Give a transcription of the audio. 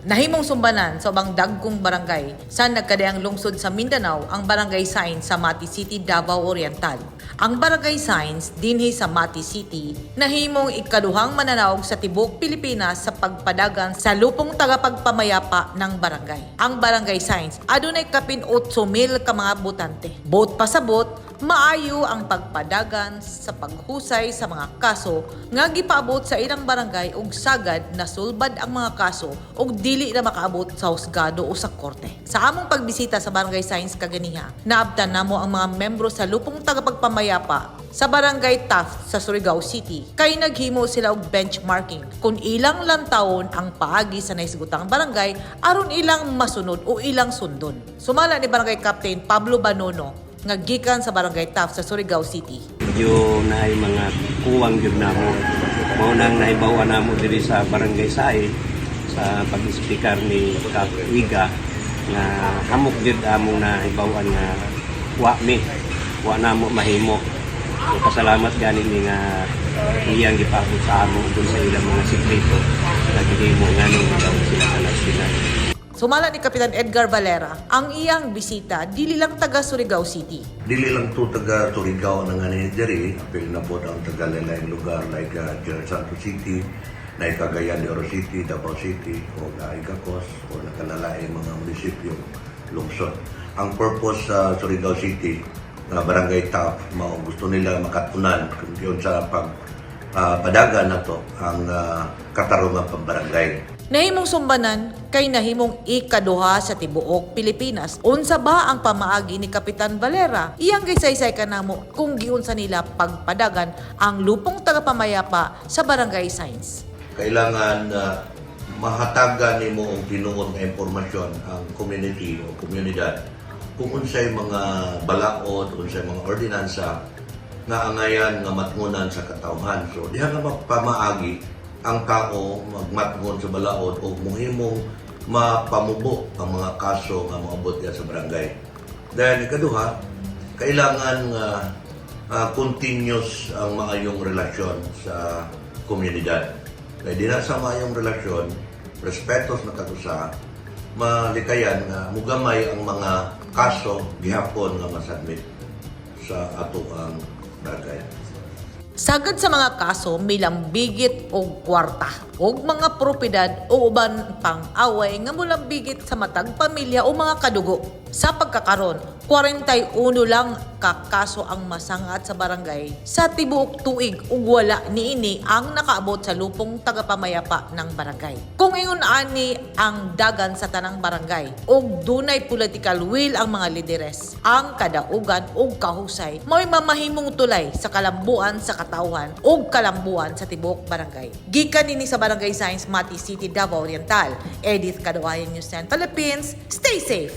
Nahimong sumbanan sa ubang dagkong barangay sa nagkadaiyang lungsod sa Mindanao ang Barangay Sains sa Mati City, Davao Oriental. Ang Barangay Sains dinhi sa Mati City nahimong ikaduhang mananaog sa tibuok Pilipinas sa pagpadagan sa lupong tagapagpamayapa ng barangay. Ang Barangay Sains adunay kapin 8,000 ka mga botante. Buot pasabot, maayo ang pagpadagan sa paghusay sa mga kaso nga gipaabot sa ilang barangay ug sagad na sulbad ang mga kaso ug dili na makaabot sa husgado o sa korte. Sa among pagbisita sa Barangay Sains kaganiha, naabtan namo ang mga membro sa lupong tagapagpamayapa sa Barangay Taft sa Surigao City kay naghimo sila og benchmarking kung ilang lantawon ang paagi sa nahisgutang barangay aron ilang masunod o ilang sundon. Sumala ni Barangay Captain Pablo Banono nga gikan sa Barangay Taft sa Surigao City. Medyo naay mga kuwang gyud namo. Mao nang nahibaw namo diri sa Barangay Sae sa pag-speaker ni Kap Iga nga hamok gyud among nahibaw-an nga wa mi wa namo mahimo. So pasalamat gani mi nga iyang gipaabot sa amo dun sa ilang mga sekreto na gihimo nganong daw sila sa national. Sumala ni Kapitan Edgar Valera, ang iyang bisita dili lang taga Surigao City. Dili lang to taga Surigao nang ani diri, apil na pod ang taga lain lugar like General Santos City, na Cagayan de Oro City, Davao City, o Icacos, o nakalalaing mga munisipyo, lungsod. Ang purpose sa Surigao City, nga Barangay Taft, mao gusto nila makatunan kung yun sa pag padagan na to ang katarungan pambarangay. Nahimong sumbanan kay nahimong ikaduha sa tibuok Pilipinas. Unsa ba ang pamaagi ni Kapitan Valera? Iyang gisaysay kanamo kung giunsa nila pagpadagan ang lupong tagapamayapa sa Barangay Sains. Kailangan mahatagan nimo og tinuod nga impormasyon ang community o komunidad kung unsay mga balaod, unsay mga ordinansa nga angayan nga matngunan sa katawhan. So diha nga mapamaagi ang tao magmatngon sa balaod o muhimong mapamubo ang mga kaso nga moabot diha sa barangay. Then ikaduha, kailangan nga continuous ang maayong relasyon sa komunidad. Kay di na sa maayong relasyon, respetos na katusa, malikayan nga mugamay ang mga kaso gihapon nga masubmit sa ato ang barangay. Sagad sa mga kaso, milambigit og kwarta og mga propiedad o uban pang away nga mulambigit sa matag pamilya o mga kadugo. Sa pagkakaron, 41 lang ka kaso ang masangat sa barangay sa tibuok tuig ug wala niini ang nakaabot sa lupong tagapamayapa ng barangay. Kung ingon ani ang dagan sa tanang barangay ug dunay political will ang mga lideres, ang kadaugan ug kahusay mao'y mamahimong tulay sa kalambuan sa katawhan ug kalambuan sa tibuok barangay. Gikan nini sa Barangay Sains, Mati City, Davao Oriental. Edith Cadoayan, News 10 Philippines. Stay safe.